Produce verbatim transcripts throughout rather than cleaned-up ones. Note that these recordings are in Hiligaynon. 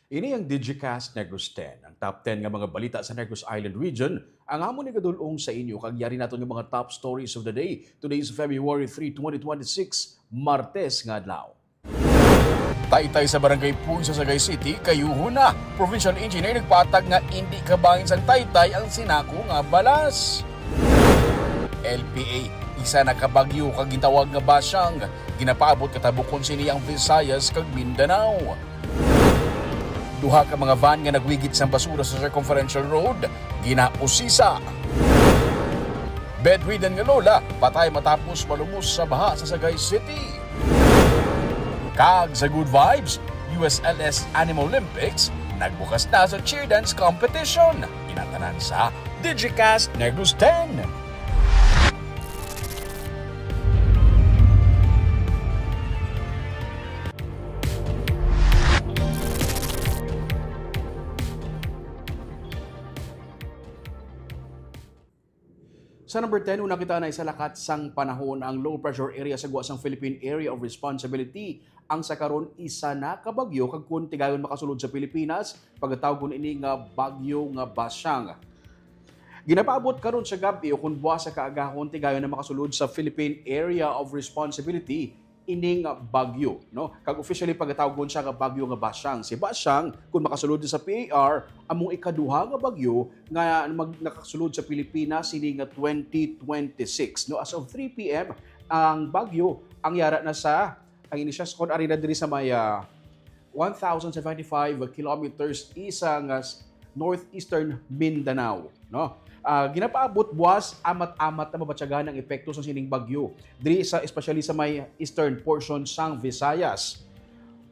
Ini ang Digicast Negros ten, ang top ten nga mga balita sa Negros Island Region, ang amon igadul-ong sa inyo kag yari naton nga mga top stories of the day. Today is February three, twenty twenty-six, Martes nga adlaw. Taytay sa Barangay Puy sa Sagay City, kayuhon na. Provincial engineer nagpatag nga indi kabahin sang taytay ang sinako nga balas. L P A, isa na ka bagyo kag gintawag nga basyang, ginapaabot katabukon sini ang Visayas kag Mindanao. Duha ka mga van nga nagwigit sang basura sa Circumferential Road, ginausisa. Bedridden nga lola, patay matapos malumos sa baha sa Sagay City. Kag sa Good Vibes, U S L S Anime Olympics, nagbukas na sa cheer dance competition. Inatanan sa Digicast Negros ten. Sa number ten, una kita na isalakat sang panahon. Ang low pressure area sa gwa sang Philippine Area of Responsibility ang sa karon isa na ka bagyo, kag kon tigayon makasulod sa Pilipinas, pagatawgon ini nga bagyo nga Basyang. Ginapaabot karon sa gab-i o kon buwas sa kaagahon, tigayon na makasulod sa Philippine Area of Responsibility ining bagyo, no? Kag officially pagatawgon siya nga bagyo nga Basyang. Si Basyang, kung makasulod sa P A R, among ikaduha nga bagyo nga mag-, nakasulod sa Pilipinas sini nga twenty twenty-six, no? As of three P M, ang bagyo ang yara na sa, ang ini siya, kon ari na diri sa may, ah, one thousand seventy-five kilometers east sang, ah, s-, northeastern Mindanao, no? Ah, ginapaabot buwas amat-amat na mabatyagan ang epekto sa sining bagyo diri sa, especially sa may eastern portion sang Visayas.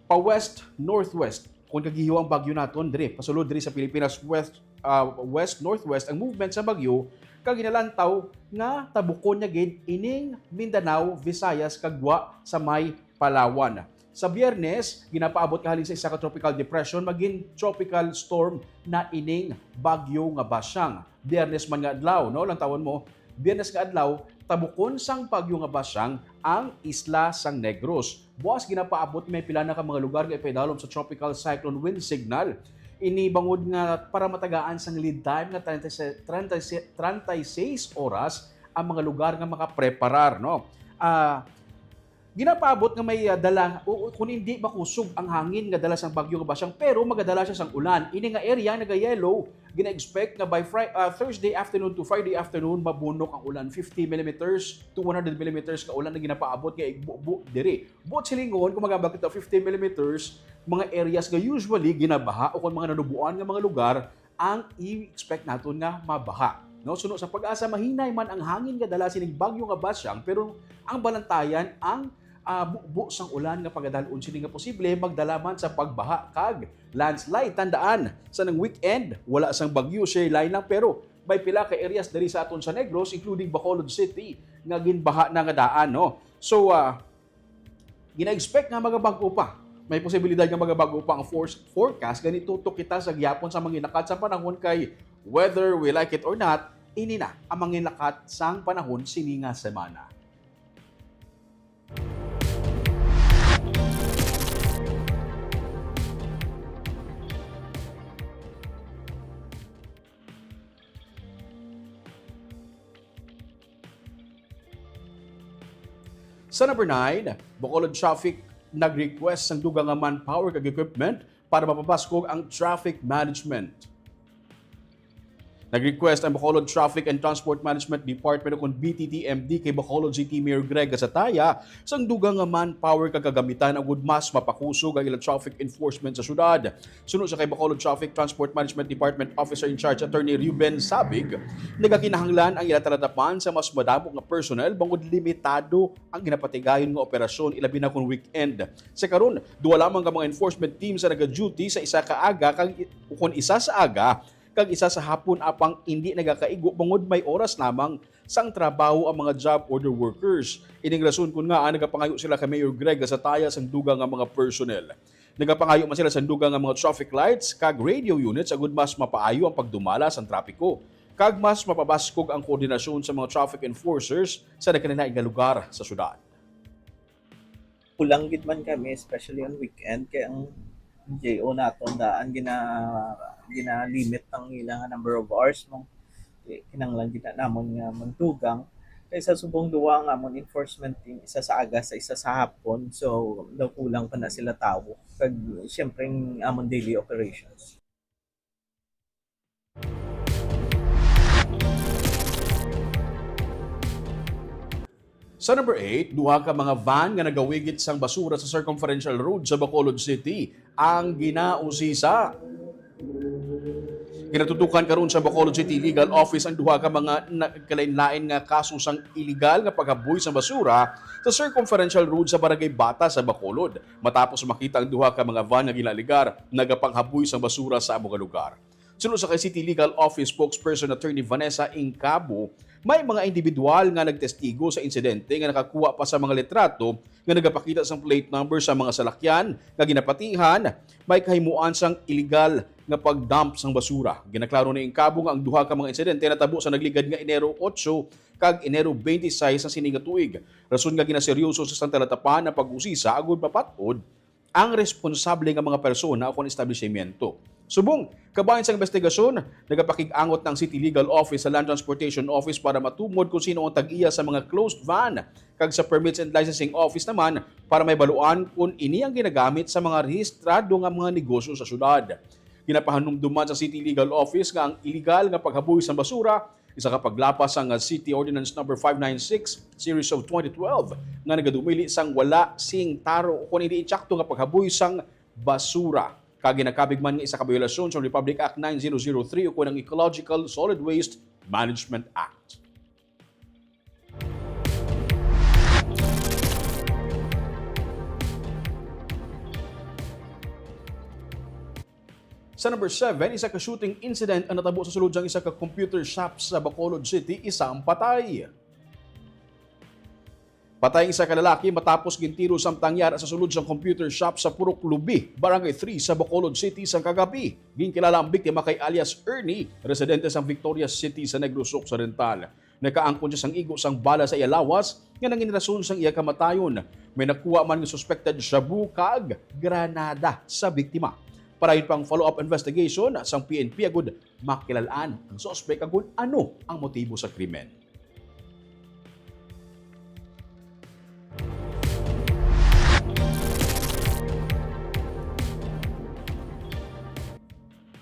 Pa west northwest, kung kagiho ang bagyo naton diri, pasulod diri sa Pilipinas west, ah, west northwest ang movement sa bagyo, kag ginalantaw nga tabukon niya gid ining Mindanao, Visayas, kag gwa sa may Palawan. Sa Biyernes, ginapaabot kahalin sa isa ka tropical depression magin tropical storm na ining bagyo nga Basyang. Biyernes man nga adlaw, no, lantawon mo, Biyernes nga adlaw, tabukon sang bagyo nga Basyang ang isla sang Negros. Buwas ginapaabot may pila na ka mga lugar nga ipaidalom sa tropical cyclone wind signal. Ini bangod nga para matagaan sang lead time nga treinta, treinta, treinta y seis oras ang mga lugar nga makapreparar, no? Ah, Ginapaabot nga may, ah, dala, o, o, kung hindi makusog ang hangin nga dala sang bagyo nga Basyang, pero magadala siya sang ulan. Ini nga area nga nag-yellow, gina-expect nga by Fri-, ah, Thursday afternoon to Friday afternoon, mabunok ang ulan. Fifty millimeters to one hundred millimeters ka ulan ang ginapaabot nga igbubo diri. Buot silingon, kung magambal kita, fifty millimeters, mga areas nga usually ginabaha o kung mga nanubuan nga mga lugar, ang i-expect naton nga mabaha, no? Suno sa PAGASA, mahinay man ang hangin nga dala sining bagyo nga Basyang, pero ang balantayan ang, ah, bubo sang ulan nga pagadal-on sini nga posible magdala man sa pagbaha kag landslide. Tandaan, sa nang weekend, wala sang bagyo, share line lang, pero may pila ka areas diri sa aton sa Negros, including Bacolod City, nga ginbaha na nga daan, no? So, ah, Gina-expect nga magabag-o pa. May posibilidad nga magabag-o pa ang force forecast, gani tutok kita sa gihapon sa mangin lakat sa panahon kay whether we like it or not, ini na ang mangin lakat sang panahon sini nga semana. Sa number nine, Bacolod Traffic nag-request sang dugang nga manpower kag equipment para mapabaskog ang traffic management. Nag-request ang Bacolod Traffic and Transport Management Department o kon B T T M D kay Bacolod City Mayor Greg Gasataya sang dugang nga manpower kag kagamitan agud mas mapakusog ang ilang traffic enforcement sa syudad. Suno sa kay Bacolod Traffic Transport Management Department Officer in Charge Attorney Ruben Sabig, nagakinahanglan ang ila talatapan sa mas madamo nga personnel bangod limitado ang ginapatigayon nga operasyon, ilabi na kon weekend. Sa karon, duha lamang ka mga enforcement teams ang nagaduty sa isa ka aga kag kon isa sa aga kag isa sa hapon, apang indi nagakaigo bangod may oras lamang sang trabaho ang mga job order workers. Ining rason kon ngaa nagapangayo sila kay Mayor Greg Gasataya sang dugang nga mga personnel. Nagapangayo man sila sang dugang nga mga traffic lights kag radio units agud mas mapaayo ang pagdumala sang trapiko kag mas mapabaskog ang koordinasyon sa mga traffic enforcers sa nagkalain-lain nga lugar sa syudad. Kulang gid man kami, especially on weekend, kay ang J O naton daan gina-, gina-limit ang ilang number of hours mo. Kinahanglan gid na namon nga magdugang. Kay sa subong duwa ang amon enforcement team, isa sa aga sa isa sa hapon, so nagkulang pa na sila tawo. Kag siyempre ang amon daily operations. Sa number eight, duha ka mga van nga nagawigit sang basura sa Circumferential Road sa Bacolod City ang ginausisa. Ginatutukan karon sa Bacolod City Legal Office ang duha ka mga na-, kalain-lain nga kaso sang iligal nga paghaboy sang basura sa Circumferential Road sa Barangay Bata sa Bacolod, matapos makita ang duha ka mga van nga ginaligar nagapanghaboy sang basura sa amo nga lugar. Suno sa kay City Legal Office Spokesperson Attorney Vanessa Incabo, may mga individual nga nagtestigo sa insidente nga nakakuha pa sa mga litrato nga nagapakita sang plate number sa mga salakyan nga ginapatihan may kahimuan sang iligal nga pag-dump sang basura. Ginaklaro ni Incabo nga ang duha ka mga insidente natabo sa nagligad nga Enero otso kag Enero twenty-six sa sini nga tuig, rason nga ginaseryoso sa sang talatapan ang pag-usisa agud mapat-od ang responsable nga mga persona o kon establishmento. Subong kabahin sang investigasyon, nagapakig-angot na ang City Legal Office sa Land Transportation Office para matumod kung sino ang tag-iya sa mga closed van, kag sa Permits and Licensing Office naman para may baluan kung ini ang ginagamit sa mga rehistrado nga mga negosyo sa syudad. Ginapahanumduman sa City Legal Office nga ang iligal nga paghaboy sang basura, isa ka paglapas sang City Ordinance Number five nine six, Series of twenty twelve, nga nagadumili sang wala sing taro o kon hindi insakto nga paghaboy sang basura, kag ginakabig man nga isa ka biolasyon sa Republic Act nine zero zero three o kon ang Ecological Solid Waste Management Act. Sa number seven, isa ka shooting incident ang natabo sa sulod sang isa ka computer shop sa Bacolod City, isa ang patay. Patay ang isa ka lalaki matapos gintiro samtang yara sa sulod sang computer shop sa Purok Lubi, Barangay three sa Bacolod City sang kagabi. Ginkilala ang biktima kay alias Ernie, residente sang Victoria City sa Negros Occidental. Nakaangkon siya sang igo sang bala sa iya lawas nga nangin rason sang iya kamatayon. May nakuha man nga suspected shabu kag granada sa biktima. Padayon pa ang follow-up investigation sang P N P agud makilal-an ang suspek kag kon ano ang motibo sa krimen.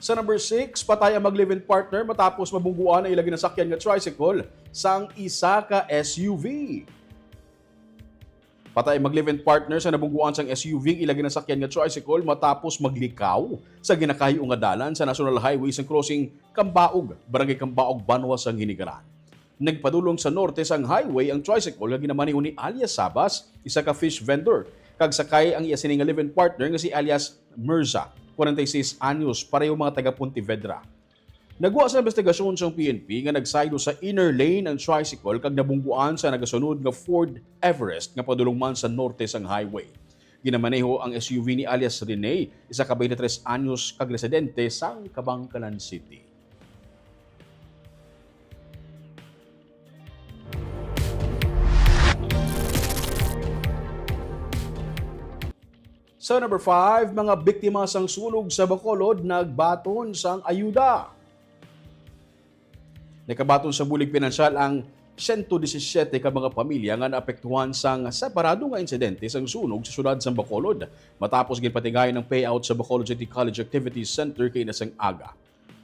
Sa number six, patay ang mag-live-in partner matapos mabungguan ang ila ginasakyan nga tricycle sang isa ka S U V. Patay ang mag-live-in partner sa nabungguan sang S U V ang ila ginasakyan nga tricycle matapos maglikaw sa ginakayo nga dalan sa National Highway sang crossing Cambaog, Barangay Cambaog, Banwa sang Hinigaran. Nagpadulong sa norte sang highway ang tricycle nga ginamaneho ni alias Sabas, isa ka fish vendor, kag sakay ang iya sini nga live-in partner nga si alias Mirza, forty-six anyos, pareho mga taga Pontevedra. Nagwa sa investigasyon sang P N P nga nagsaylo sa inner lane ang tricycle kag nabungguan sa nagasunod nga Ford Everest nga padulong man sa norte sang highway. Ginamaneho ang S U V ni alias Rene, isa ka twenty-three anyos kag residente sang Kabankalan City. Sa number five, mga biktima sang sunog sa Bacolod nagbaton sang ayuda. Nakabaton sa bulig pinansyal ang siyento disisiete ka mga pamilya nga naapektuhan sang separado nga insidente sang sunog sa siyudad sang Bacolod, matapos ginpatigayon ang payout sa Bacolod City College Activities Center kaina sang aga.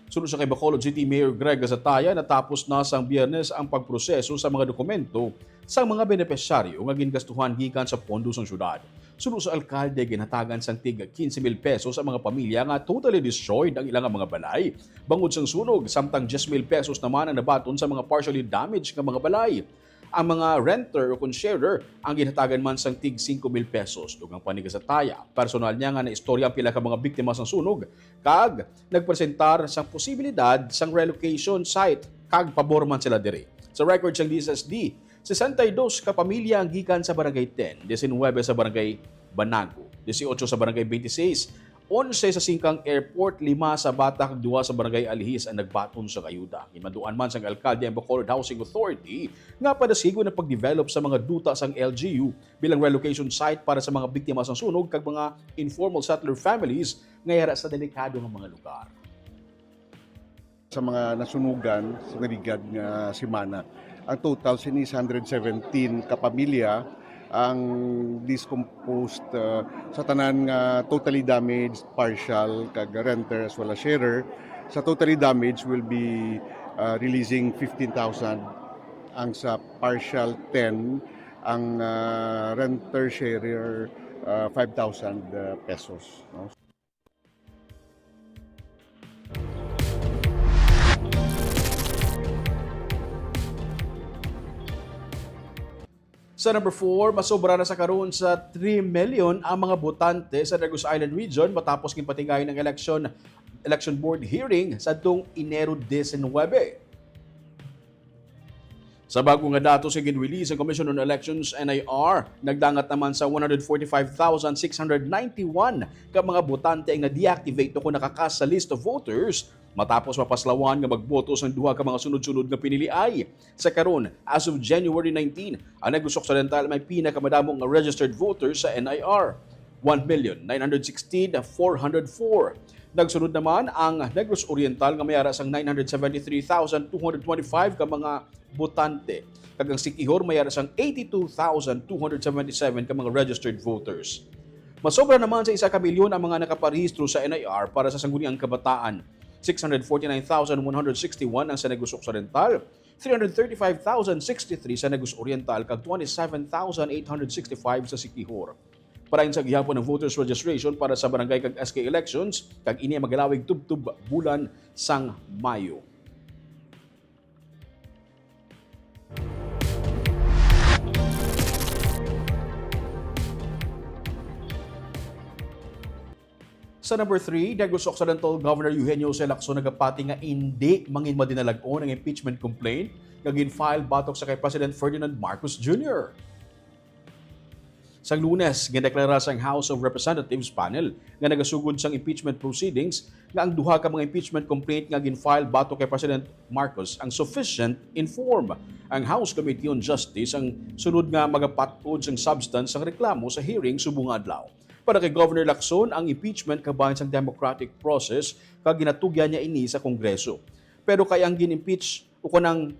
Suno sa kay Bacolod City Mayor Greg Gatzatea, natapos na sang Biyernes ang pagproseso sa mga dokumento sang mga benepisyaryo nga gingastuhan gikan sa pondo sang syudad. Suno sa alkalde, ginhatagan sang tig quince mil pesos ang mga pamilya nga totally destroyed ang ilang mga balay bangod sang sunog, samtang diyes mil pesos naman ang nabaton sa mga partially damaged nga mga balay. Ang mga renter o kon sharer ang ginhatagan man sang tig singko mil pesos. Dugang pa ni Gatzatea, personal niya nga naistorya ang pila ka mga biktima sang sunog kag nagpresentar sang posibilidad sang relocation site kag pabor man sila diri. Sa record sang D S S D, sesenta y dos ka pamilya ang gikan sa Barangay ten, diecinuebe sa Barangay Banago, dieciocho sa Barangay twenty-six, Onse sa singkang airport, lima sa Bata kag duha sa Barangay Alihis ang nagbaton sang ayuda. Ginmanduan man sang alkalde ang Bacolod Housing Authority nga padasigon ang pagdevelop sa mga duta sang L G U bilang relocation site para sa mga biktima sang sunog kag mga informal settler families nga yara sa delikado nga mga lugar. Sa mga nasunugan sa naligad nga semana, ang total sini is one hundred seventeen ka pamilya ang discomposed, uh, sa tanan nga totally damaged, partial, kag renter as well as sharer. Sa totally damaged will be, uh, releasing fifteen thousand, ang sa partial ten, ang, uh, renter sharer, uh, five thousand, uh, pesos, no? Sa number four, masobra na sa karon sa three million ang mga botante sa Negros Island Region matapos ginpatinggayan ang election, election board hearing sa tung Enero diecinuebe. Sa bago nga datos nga gin-release ang Commission on Elections, N I R, nagdangat naman sa one hundred forty-five thousand six hundred ninety-one ka mga botante ang na-deactivate o kon nakakas sa list of voters matapos mapaslawan nga magboto sang duha ka mga sunod-sunod nga piniliay. Sa karon, as of January nineteen, ang Negros Occidental may pinakamadamo nga registered voters sa N I R, one million nine hundred sixteen four hundred four. Nagsunod naman ang Negros Oriental nga may ara sang nine hundred seventy-three thousand two hundred twenty-five ka mga botante, kag ang Siquijor may ara sang eighty-two thousand two hundred seventy-seven ka mga registered voters. Masobra naman sa isa ka milyon ang mga nakaparehistro sa N I R para sa Sangguniang Kabataan. Six hundred forty-nine thousand one hundred sixty-one ang sa Negros Occidental, three hundred thirty-five thousand sixty-three sa Negros Oriental, kag twenty-seven thousand eight hundred sixty-five sa Siquijor. Parain sa gihapon ang voters registration para sa barangay kag S K elections, kag ini ang magalawig tubtob bulan sang Mayo. Sa number three, Negros Occidental Governor Eugenio Jose Lacson nagapati nga indi mangin madinalag-on ang impeachment complaint nga gin-file batok sa kay President Ferdinand Marcos Junior. Sang Lunes, gindeklara sang House of Representatives panel nga nagasugod sang impeachment proceedings nga ang duha ka mga impeachment complaint nga gin-file batok kay President Marcos ang sufficient in form. Ang House Committee on Justice ang sunod nga magapat-od sang substance sang reklamo sa hearing subong nga adlaw. Para kay Governor Lacson, ang impeachment kabahin sang democratic process kag ginatugyan niya ini sa Kongreso. Pero kay ang gin-impeach o kon ang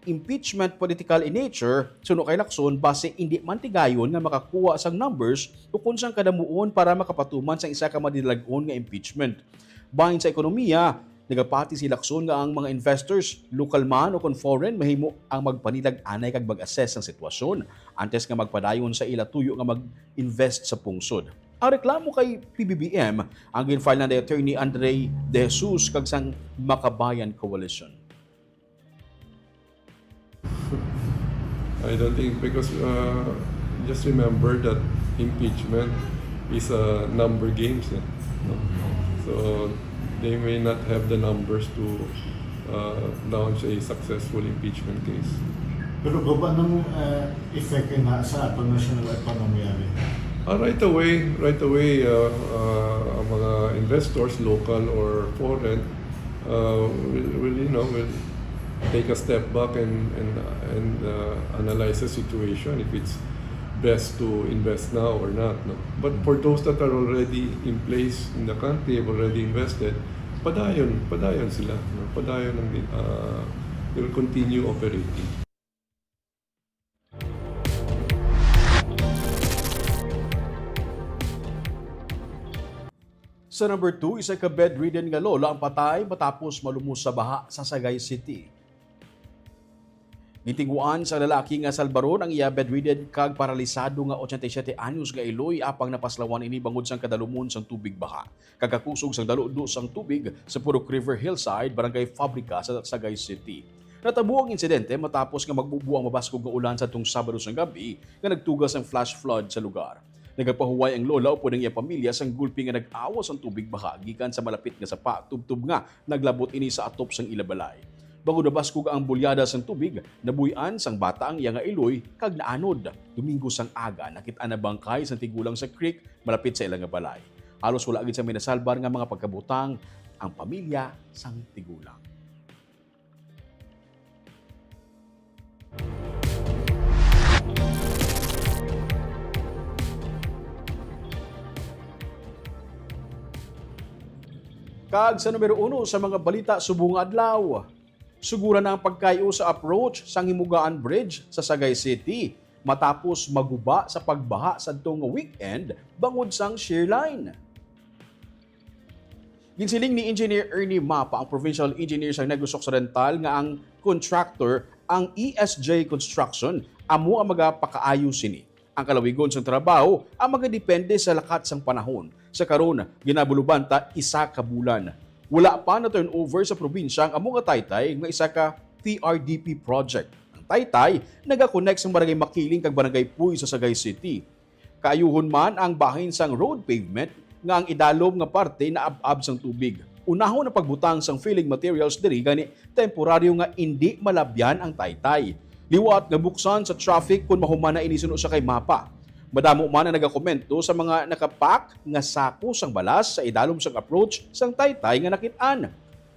impeachment political in nature, suno kay Lacson, basi indi man tigayon nga makakuha sang numbers o kon sang kadamuon para makapatuman sang isa ka madinalag-on nga impeachment. Bahin sa ekonomiya, nagapati si Lacson nga ang mga investors, lokal man o kon foreign, mahimo ang magpanilag anay kag mag-assess sang sitwasyon antes nga magpadayon sa ila tuyo nga mag-invest sa pungsod. Ang reklamo kay P B B M ang gin-file na ni Attorney Andre De Jesus kag sang Makabayan Coalition. I don't think, because, uh, just remember that impeachment is a number games, eh, no? So they may not have the numbers to, uh, launch a successful impeachment case. Pero guba nang, uh, effect na sa aton national economy, abi? Ah, right away, right away, uh, uh, ang mga investors, local or foreign, uh, will, will, you know, will take a step back and, and, and, uh, analyze the situation if it's best to invest now or not, no? But for those that are already in place in the country, have already invested, padayon, padayon sila, no? Padayon ang, uh, they will continue operating. Sa number two, isa ka bedridden nga lola ang patay matapos malumos sa baha sa Sagay City. Gintinguan sa lalaki nga salbaron ang iya bedridden kag paralisado nga ochenta y siete anyos nga iloy, apang napaslawan ini bangod sang kadalumon sang tubig baha kag kakusog sang dalo-do sang tubig sa Purok River Hillside, Barangay Fabrica sa Sagay City. Natabo ang insidente matapos nga magbubo ang mabaskog nga ulan sa tung Sabado sang gab-i nga nagtuga sang flash flood sa lugar. Nagapahuway ang lola upod ang iya pamilya sang gulpi nga nag-awas ang tubig baha gikan sa malapit nga sapa, tubtob nga naglabot ini sa atop sang ila balay. Bangod nabaskog ang bulyada sang tubig, nabuy-an sang bata ang iya nga iloy kag naanod. Domingo sang aga, nakit-an ang bangkay sang tigulang sa creek malapit sa ila nga balay. Halos wala gid sang may nasalbar nga mga pagkabutang ang pamilya sang tigulang. Kag sa numero uno sa mga balita subong nga adlaw, sugura na ang pagkayo sa approach sang Himugaan Bridge sa Sagay City matapos maguba sa pagbaha sadto nga weekend bangod sang shear line. Ginsiling ni Engineer Ernie Mapa, ang Provincial Engineer sa Negros Occidental, nga ang contractor, ang E S J Construction, amo ang magapakaayo sini. Ang kalawigon sang trabaho ang magadepende sa lakat sang panahon. Sa karon, ginabuluban ta isa ka bulan. Wala pa na-turnover sa probinsya ang amo nga taytay nga isa ka T R D P project. Ang taytay nagakonek sang Barangay Makiling kag Barangay Puy sa Sagay City. Kaayuhon man ang bahin sang road pavement nga ang idalom nga parte naab-ab sang tubig. Unahon ang pagbutang sang filling materials diri, gani temporaryo nga indi malabyan ang taytay. Liwat nga buksan sa traffic kon mahuman na ini, suno sa kay Mapa. Madamo man ang nagakomento sa mga nakapak nga sako sang balas sa idalom sang approach sang taytay nga nakit-an.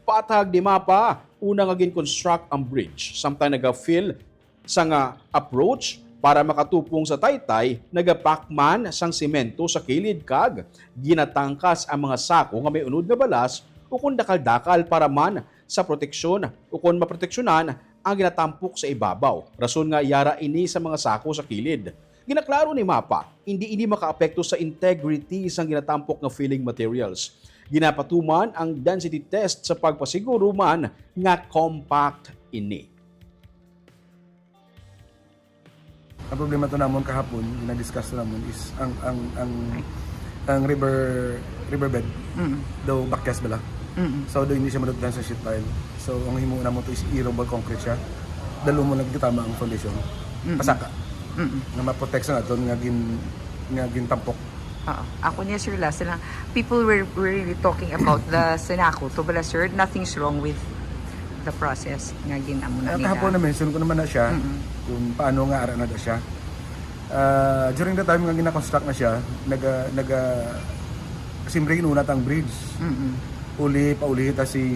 Patag ni Mapa, una nga gin-construct ang bridge, samtang naga-fill sa nga approach para makatupong sa taytay, nagapak man sang semento sa kilid kag ginatangkas ang mga sako nga may unod nga balas ukon dakal-dakal para man sa proteksyon ukon maproteksyonan ang ginatampok sa ibabaw, rason nga yara ini sa mga sako sa kilid. Ginaklaro ni Mapa, indi ini makaapekto sa integrity sang ginatampok nga filling materials. Ginapatuman ang density test sa pagpasiguro man nga compact ini. Ang problema to namon kahapon, gina-discuss to namon is ang, ang, ang, ang river, riverbed Mm. daw bakyas bala. Mm. So, daw hindi siya madutdan sa sheet pile. So, ang himo namon to is i-roll concrete siya. Dalo mo lang gitama ang foundation. Mm. Pasaka. Mm. Nga ma-protect sa naton nga gin-, nga gintampok. Oo. Ako niya, sir, last na, people were, were really talking about the Senaco to bala, sir. Nothing's wrong with the process nga gin-amo na Ah, nila. Kahapon na-mention ko naman na siya Mm-mm. kung paano nga ara na da siya. Ah, during the time nga gina-construct na siya, naga, naga, siyempre, inuna tang bridge. Mm-mm. Uli, pauli ta si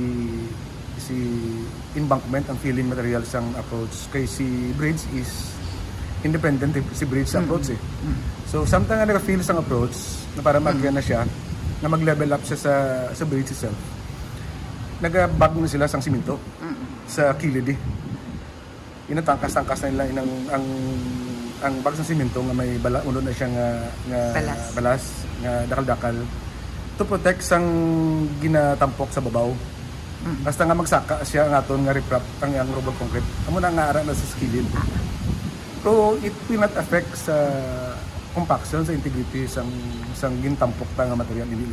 si embankment ang filling material sang approach, kay si bridge is independent, eh, si bridge sa Mm. approach, eh. Mm. So, samtang nga naka-fill sang approach, na para Mm. maagyan na siya, na mag-level up siya sa, sa bridge itself, nagabag na sila sang simento Mm. sa kilid, eh. Inatangkas-tangkas na nila inang, ang, ang bag sang simento nga may bala-, ulo na siya nga, nga Balas. balas, nga dakal-dakal, to protect sang ginatampok sa babaw. Mm. Basta nga magsaka siya ang aton nga riprap, ang, ang rubber concrete. Amo na nga ara na sa kilid. Ah. So, it will not affect sa compaction, sa integrity sang, sang gintampok ta nga material. Hindi.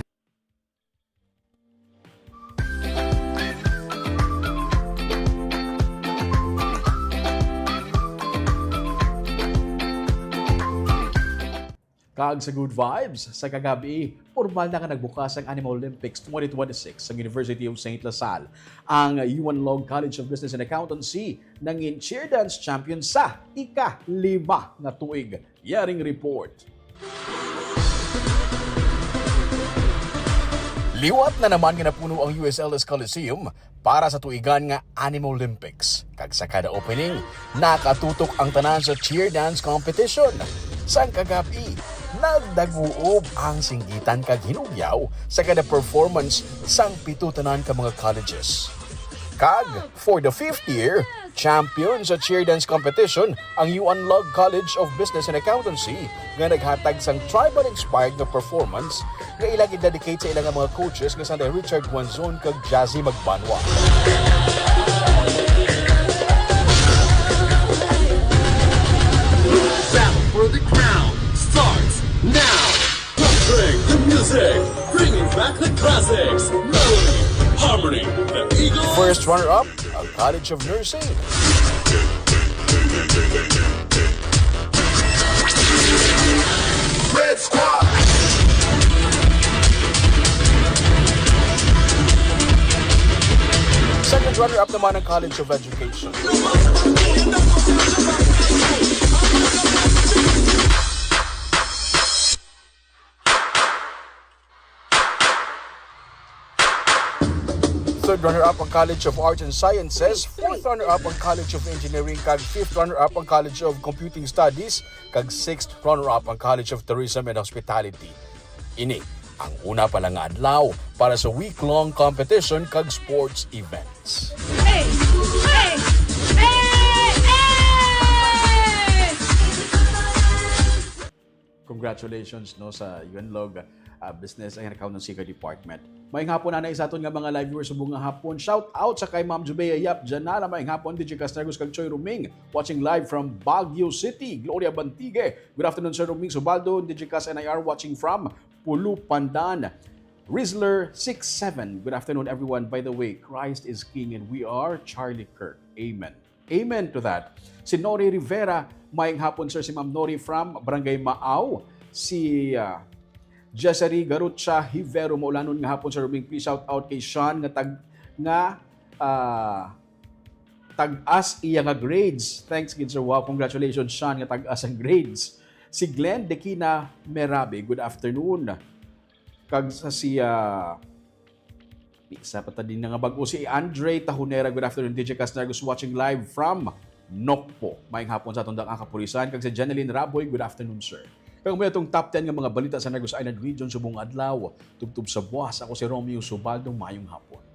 Kag sa good vibes, sa kagabi, pormal na nga nagbukas ang Anima Olympics twenty twenty-six sa University of Saint La Salle. Ang Yuan Log College of Business and Accountancy nangin cheer dance champion sa ika-lima nga tuig. Yaring report. Liwat na naman nga napuno ang U S L S Coliseum para sa tuigan nga Anima Olympics. Kag sa kada opening, nakatutok ang tanan sa cheer dance competition. Sang kagabi, nagdaguob ang singgitan kag hinugyaw sa kada performance sang pito tanan ka mga colleges. Kag, for the fifth year, champion sa cheer dance competition ang Yuan Log College of Business and Accountancy nga naghatag sang tribal-inspired nga performance nga ila gidedicate sa ila nga mga coaches nga sanday Richard Guanzon kag Jazzy Magbanwa. Battle for the Crown starts now! Playing the music, bringing back the classics. Melody, harmony, the Eagle. First runner-up, ang College of Nursing. Red Squad. Second runner-up naman ang College of Education. Third runner-up ang College of Arts and Sciences, fourth runner-up ang College of Engineering, kag fifth runner-up ang College of Computing Studies, kag sixth runner-up ang College of Tourism and Hospitality. Ini ang una pa lang nga adlaw para sa week-long competition kag sports events. Hey! Hey! Hey! Hey! Congratulations, no, sa Yuen Log, ah, Business and Accountancy ka Department. Maayong hapon anay sa aton nga mga live viewers subong nga hapon. Shout out sa kay Ma'am Jubea Yap Janala. Maayong hapon, D J Casnergos kag Choi Ruming, watching live from Baguio City. Gloria Bantigue, good afternoon, Sir Ruming Subaldo, D J Cas N I R, watching from Pulu, Pandan. Rizzler six seven, good afternoon, everyone. By the way, Christ is King and we are Charlie Kirk. Amen. Amen to that. Si Nori Rivera, maayong hapon, sir. Si Ma'am Nori from Barangay Maaw. Si, ah, Jessary Garucha Hivero, maulanon nga hapon, Sir Ruming. Please shout out kay Sean nga tag-, nga, ah, tag-as iya nga grades. Thanks gid, sir. Wow, congratulations, Sean, nga tag-as ang grades. Si Glenn Dekina Merabe, good afternoon. Kag sa siya, isa pa ta din nga bag-o, si Andre Tahonera. Good afternoon, D J Casnergos, watching live from Nokpo. Maayong hapon sa aton dang kapulisan. Kag si Jeneline Raboy, good afternoon, sir. Kag may atong top ten nga mga balita sa Negros Island Region subong adlaw. Tubtob sa buwas, ako si Romeo Subaldo. Maayong hapon.